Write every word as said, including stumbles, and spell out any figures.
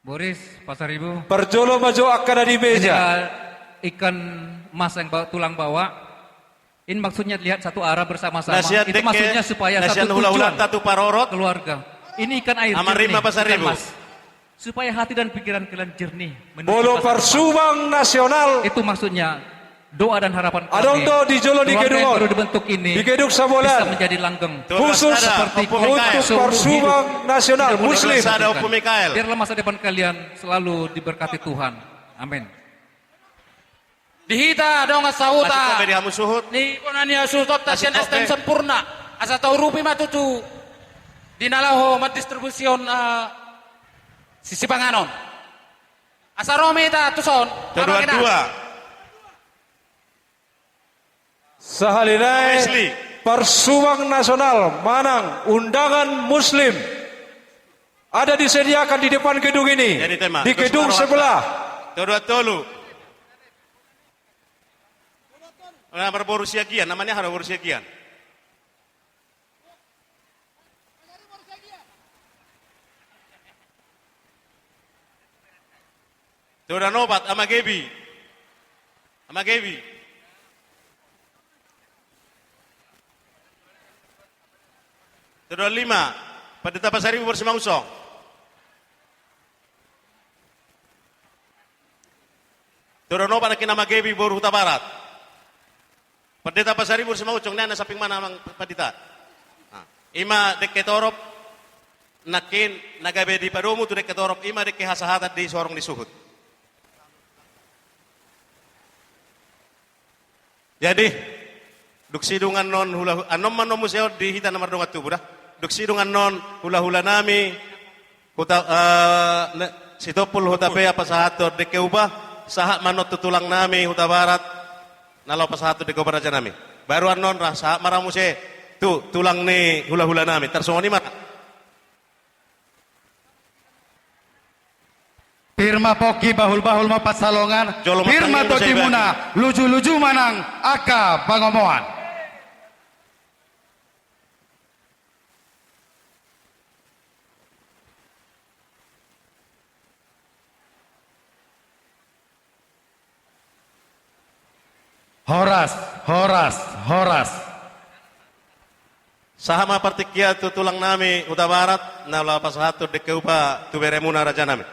Boris Pasaribu. Parjolo ma jo angka na di meja. Ini, eh, ikan mas yang bawa, tulang bawa. Ini maksudnya lihat satu arah bersama-sama. Itu maksudnya supaya satu tujuan, keluarga. Ini ikan air jernih, ikan mas. Supaya hati dan pikiran kalian jernih menuju masa depan. Molo parsubang nasional. Itu maksudnya. Doa dan harapan kami, adong do di jolo ni gedung on, keluarga yang baru dibentuk ini, di gedung Sambolan, bisa menjadi langgeng, khusus seperti untuk parsubang nasional Muslim. Biarlah masa depan kalian selalu diberkati Tuhan. Amin. Di hita dongan sahuta ni bona ni hasuhutonta sian S T M Sempurna, asa taurupi ma tutu di na laho mandistribusi on, eh, sisipanganon. Asa ro ma hita tuson. Todoan dua. Sahali nai, parsubang nasional manang undangan Muslim ada disediakan di depan gedung ini, di gedung sebelah. Todoan tolu. Nah, marboru Siagian, namanya haro boru Siagian. Todoan opat, Ama Gebi. Ama Gebi. Todoan lima, Pandita Pasaribu boru Simangunsong. Todoan opat nangkin Ama Gebi boru Hutabarat. Pandita Pasaribu boru Simangunsong, nian na samping mana, Amang Pandita? Nah, i ma dengke torop, nangkin na gabe dipadomu tu dengke torop, i ma dengke hasahatan di sorong ni suhut. Jadi, dung sidung annon hula-, annon ma annon muse on di hita na mardongan tubu da. Dung sidung annon hulahula nami, huta-, eh, ne-, Sitompul Hutapea pasahathon dengke upah, sahat ma annon tu tulang nami Hutabarat, na laho pasahathon dengke upah raja nami. Baru annon ra, sahat ma ra muse tu tulang ni hulahula nami. Tarsongon i ma. Pir ma pongki, bahulbahul ma pansalongan. Pir ma tondimuna, lujuluju ma nang angka pangomoan. Horas, horas, horas. Sahat ma partingkian tu tulang nami Hutabarat, na laho pasahathon dengke upah tu beremuna raja nami.